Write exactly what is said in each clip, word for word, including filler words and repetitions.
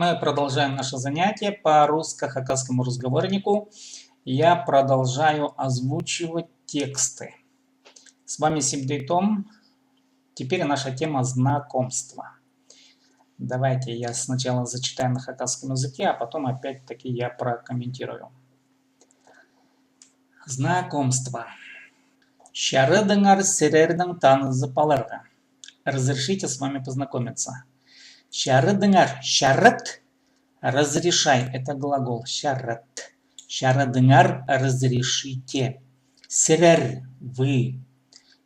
Мы продолжаем наше занятие по русско-хакасскому разговорнику. Я продолжаю озвучивать тексты. С вами Сибдей Том. Теперь наша тема — знакомство. Давайте я сначала зачитаю на хакасском языке, а потом опять-таки я прокомментирую. Знакомство. Чарыдыңар сірернең танызып аларға. Разрешите с вами познакомиться. Чарыдыңар, чарыт, разрешай, это глагол, чарыт. Чарыдыңар, разрешите. Сірер, вы.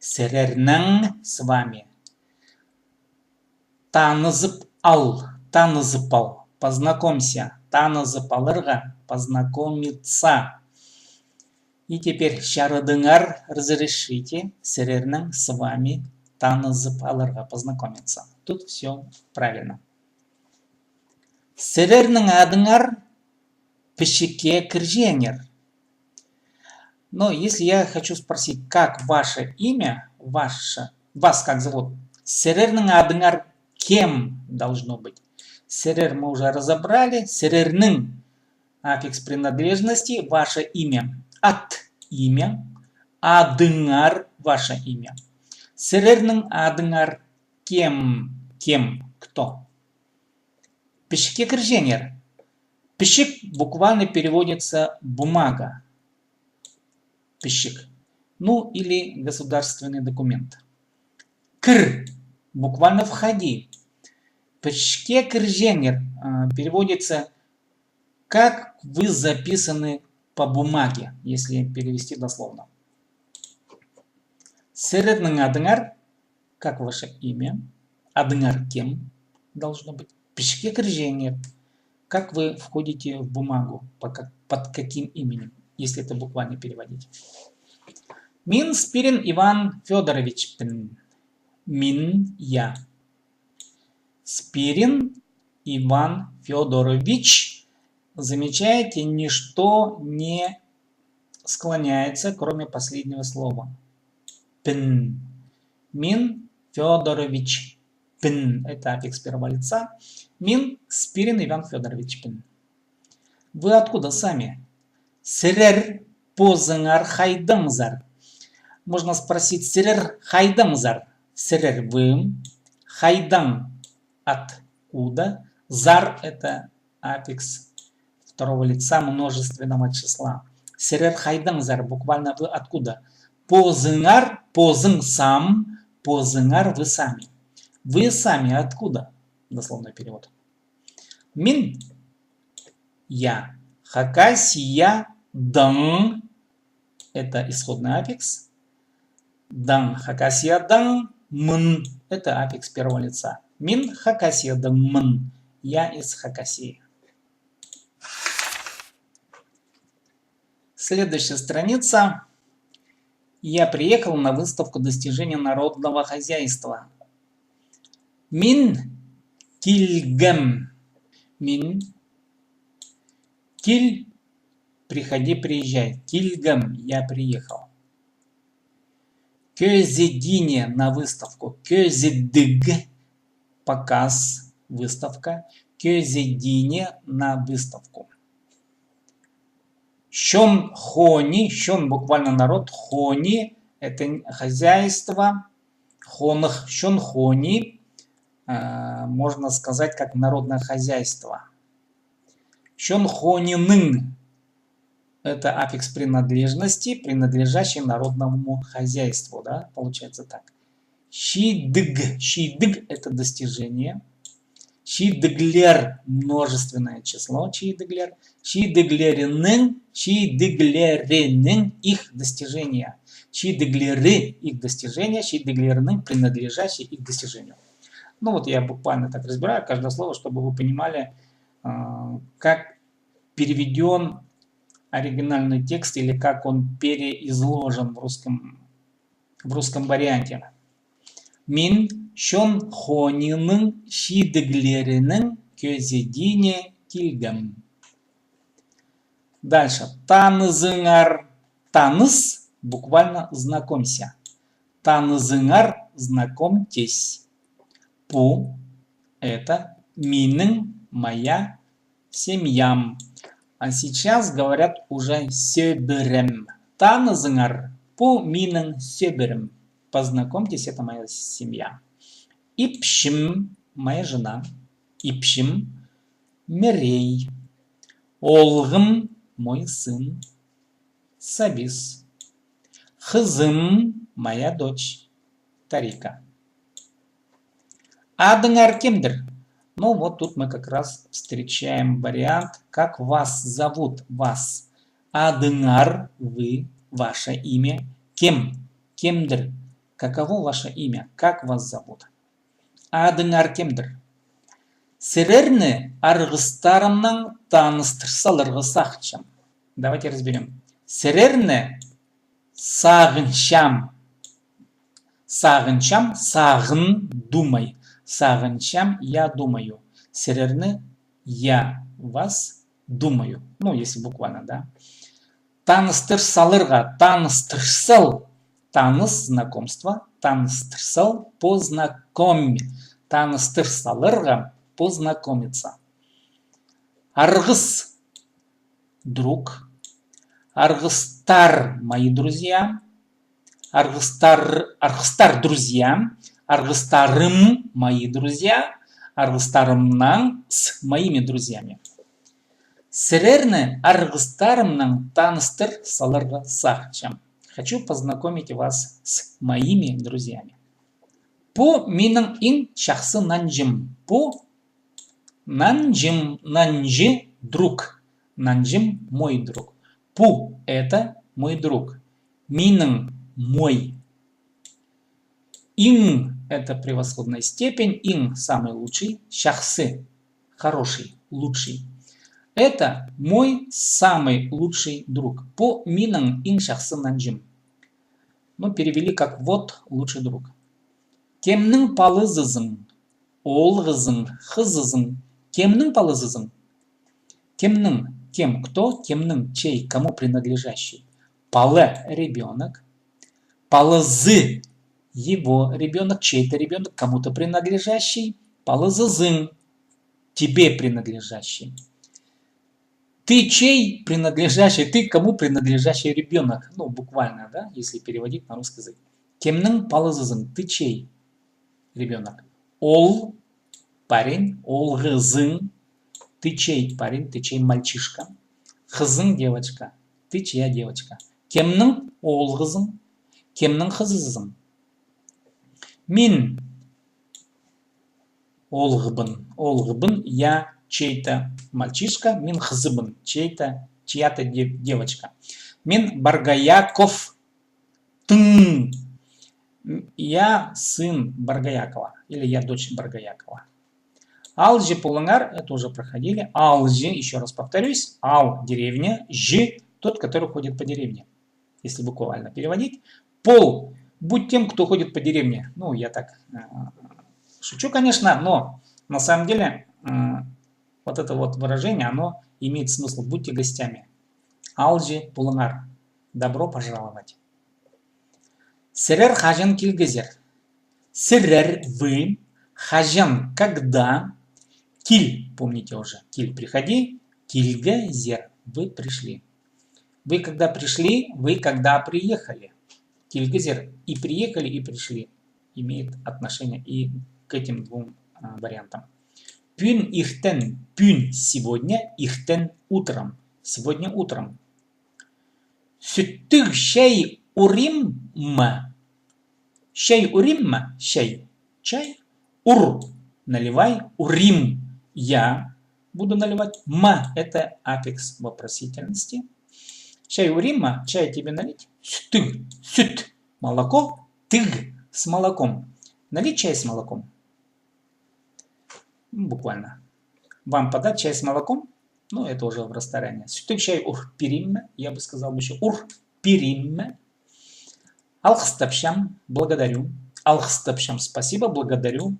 Сірернең, с вами. Танызып ал, танызып ал, познакомься, танызып аларға, познакомиться. И теперь чарыдыңар, разрешите, сірернең, с вами, танызып аларға, познакомиться. Тут всё правильно. Сірернің адыңар пічікке кірҷеңер. Но если я хочу спросить, как ваше имя, ваше, вас как зовут? Сірернің адыңар кем должно быть. Сірер мы уже разобрали. Сірернің — аффикс принадлежности, ваше имя. Ат — имя. Адыңар — ваше имя. Сірернің адыңар кем, кем, кто? Пічікке кірҷеңер. Пічік буквально переводится бумага. Пічік. Ну, или государственный документ. Кір. Буквально входи. Пічікке кірҷеңер, а, переводится как вы записаны по бумаге, если перевести дословно. Сірернің адыңар, как ваше имя, адыңар кем должно быть, пічікке кірҷеңер, как вы входите в бумагу, по как-, под каким именем, если это буквально переводить. Мин Спирин Иван Фёдоровичпін. Мин, я. Спирин Иван Фёдорович. Замечаете, ничто не склоняется, кроме последнего слова. Пін. Мин Фёдорович пін. Это аффикс первого лица. Мин Спирин Иван Фёдорович пін. Вы откуда сами? Сірер позыңар хайдаңзар? Можно спросить, сірер хайдаңзар? Сірер, вы. Хайдаң — откуда. Зар — это аффикс второго лица множественного числа. Сірер хайдаңзар, буквально вы откуда. Позыңар, позың сам, позыңар — вы сами. Вы сами откуда? Дословный перевод. Мин, я, Хакасиядаң, это исходный аффикс. Даң, Хакасиядаң, мын — это аффикс первого лица. Мин Хакасиядаң мын. Я из Хакасии. Следующая страница. Я приехал на выставку достижений народного хозяйства. Мин килгем. Мин. Кил — приходи, приезжай. Килгем — я приехал. Кӧзідиине — на выставку. Кӧзідіг — показ, выставка. Кӧзідиине — на выставку. Чон хони, чон буквально народ, хони — это хозяйство, хонығ, чон хони, а, можно сказать, как народное хозяйство. Чон хонинің — это аффикс принадлежности, принадлежащий народному хозяйству, да, получается так. Чидіг, чидіг — это достижение. Чидіглер — множественное число, чидіглер. Чидіглерінің, чидіглерінің — их достижения. Чидіглері — их достижения, чидіглерінің — принадлежащий их достижению. Ну вот я буквально так разбираю каждое слово, чтобы вы понимали, а, как переведён оригинальный текст или как он переизложен в русском, в русском варианте. Мин чон хонинің чидіглерінің кӧзідиине килгем. Дальше. Танызыңар. Таныс — буквально знакомься. Танызыңар — знакомьтесь. Пу — это минің, моя семья. А сейчас говорят уже сӧбірем. Танызыңар, пу минің сӧбірем. Познакомьтесь, это моя семья. Ипчім, моя жена. Ипчім, Мерей. Оолғым, мой сын. Сабис. Хызым, моя дочь. Тарика. Адыңар кемдір? Ну вот тут мы как раз встречаем вариант, как вас зовут, вас. Адыңар, вы, ваше имя, кем, кемдір, каково ваше имя, как вас зовут. Адыңар кемдір? Сірерні арғыстарымнаң таныстыр саларға сағынчам. Давайте разберём. Сірерні сағынчам. Сағынчам, сағын, думай. Сағынчам, я думаю. Сірерні, я вас думаю. Ну, если буквально, да. Таныстыр саларға, таныстыр сал. Таныс, знакомство, таныстыр сал, познакомь. Таныстыр саларға, познакомиться. Арғыс, друг. Арғыстар, мои друзья. Арғыстар, арғыстар, друзья. Арғыстарым, мои друзья. Арғыстарымнаң, с моими друзьями. Сірерні арғыстарымнаң таныстыр саларға сағынчам. Хочу познакомить вас с моими друзьями. Пу минің иң чахсы нанҷым. Пу нанҷым, нанҷы, друг. Нанҷым, мой друг. Пу, это мой друг. Минің, мой. Иң, это превосходная степень, иң, самый лучший, чахсы, хороший, лучший. Это мой самый лучший друг. Пу минің иң чахсы нанҷым. Ну, перевели как вот лучший друг. Кемнің палызызың, оолғызың, хызызың, кемнің палызызың? Кемнің, кем, кто, кемнің, чей, кому принадлежащий. Палы, ребёнок. Палызы, его ребёнок, чей-то ребёнок, кому-то принадлежащий. Палызызың, тебе принадлежащий. Ты чей принадлежащий, ты кому принадлежащий ребёнок. Ну, буквально, да, если переводить на русский язык. Кемнің палызызың, ты чей ребёнок. Ол, парень, оолғызың, ты чей парень, ты чей мальчишка. Хызың, девочка, ты чья девочка. Кемнің оолғызың, кемнің хызызың? Мин оолғыбын, оолғыбын, я чей-то мальчишка, мин хызыбын, чей-то, чья-то дев-, девочка. Мин Боргояков, тың. Я сын Боргоякова, или я дочь Боргоякова. Аалҷы полыңар, это уже проходили. Аалҷы, ещё раз повторюсь, аал, деревня, ҷы, тот, который ходит по деревне, если буквально переводить. Пол, будь тем, кто ходит по деревне. Ну, я так, э, шучу, конечно, но на самом деле, э, вот это вот выражение, оно имеет смысл. Будьте гостями. Аалҷы полыңар. Добро пожаловать. Сірер хаҷан килгезер? Сірер, вы, хаҷан, когда, кил, помните уже, кил, приходи, килгезер, вы пришли. Вы когда пришли, вы когда приехали. Килгезер и приехали, и пришли имеет отношение и к этим двум, а, вариантам. Пӱӱн иртен, пӱӱн, сегодня, иртен, утром, сегодня утром. Сӱттіг чай урим ма? Чай урим ма? Чай. Чай. Ур. Наливай. Урим. Я буду наливать. Ма. Это аффикс вопросительности. Чай урим ма? Чай тебе налить? Сӱттіг. Сӱт. Молоко. Тіг. С молоком. Налить чай с молоком. Буквально. Вам подать чай с молоком? Ну, это уже в ресторане. Сӱттіг чай ур пирим ме? Я бы сказал бы ещё ур пирим ме? Алғыстапчам, благодарю. Алғыстапчам, спасибо, благодарю.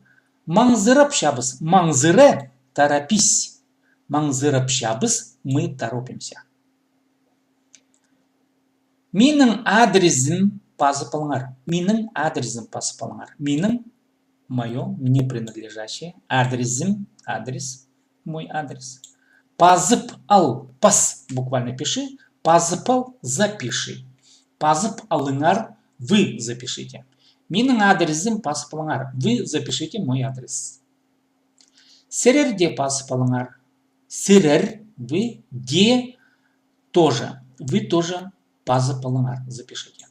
Маңзырапчабыс, маңзыра, торопись. Маңзырапчабыс, мы торопимся. Минің адрезім пазып алыңар. Минің адрезім пазып алыңар. Минің, моё, мне принадлежащее. Адрезім, адрес. мой адрес. Пазып ал, пас, буквально пиши. Пазып ал, запиши. Пазып алыңар, вы запишите. Минің адресім пазып алыңар, вы запишите мой адрес. Сірер де пазып алыңар. Сірер, вы, де тоже. Вы тоже пазып алыңар, запишите.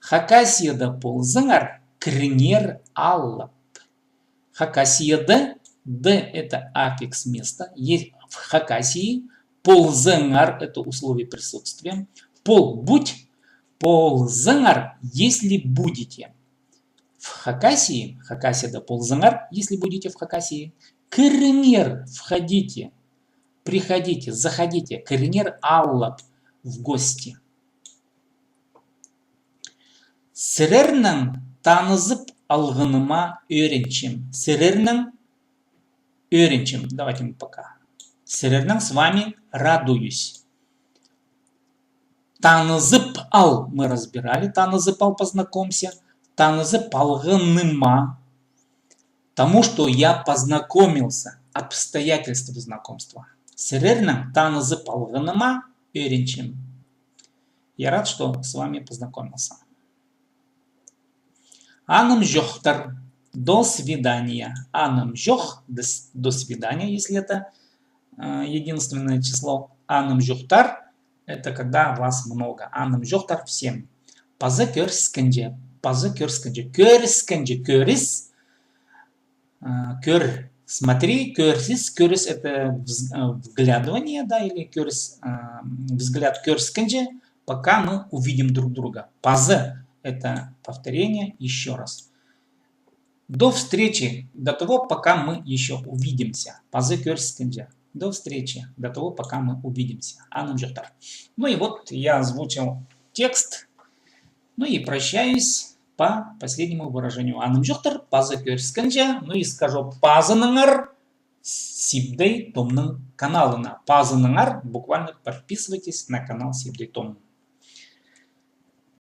Хакасияда ползаңар, кіріңер алып. Хакасияда, да это аффикс места, е-, в Хакасии, ползаңар это условие присутствия, пол, будь, ползаңар, если будете. В Хакасии, Хакасияда ползаңар, если будете в Хакасии, кіріңер, входите, приходите, заходите, кіріңер алып, в гости. Сірернең танызып алғаныма ӧрінчем. Сірернең ӧрінчем. Давайте мы пока. Сірернең, с вами радуюсь. Танызып ал, мы разбирали, танызып ал, познакомься. Танызып алғаныма, тому что я познакомился, обстоятельства знакомства. Сірернең танызып алғаныма ӧрінчем. Я рад, что с вами познакомился. Анымҷохтар. До свидания. Анымҷох. До с-, до свидания, если это, э, единственное число. Анымҷохтар, это когда вас много. Анымҷохтар, всем. Паза кӧріскенҷе. Паза кӧріскенҷе. Кӧріскенҷе. Кӧріс. А, кӧр, смотри, кӧріс, кӧріс — это вз-, а, вглядывание, да, или кӧріс, а, взгляд, кӧріскенҷе, пока мы увидим друг друга. Паза — это повторение, ещё раз. До встречи, до того, пока мы ещё увидимся. Паза кӧріскенҷе. До встречи, до того, пока мы увидимся. Анымҷохтар. Ну и вот я озвучил текст. Ну и прощаюсь по последнему выражению. Анымҷохтар, паза кӧріскенҷе. Ну и скажу, пазыныңар Сибдей Томның каналына. Пазыныңар, буквально подписывайтесь на канал Сибдей Том.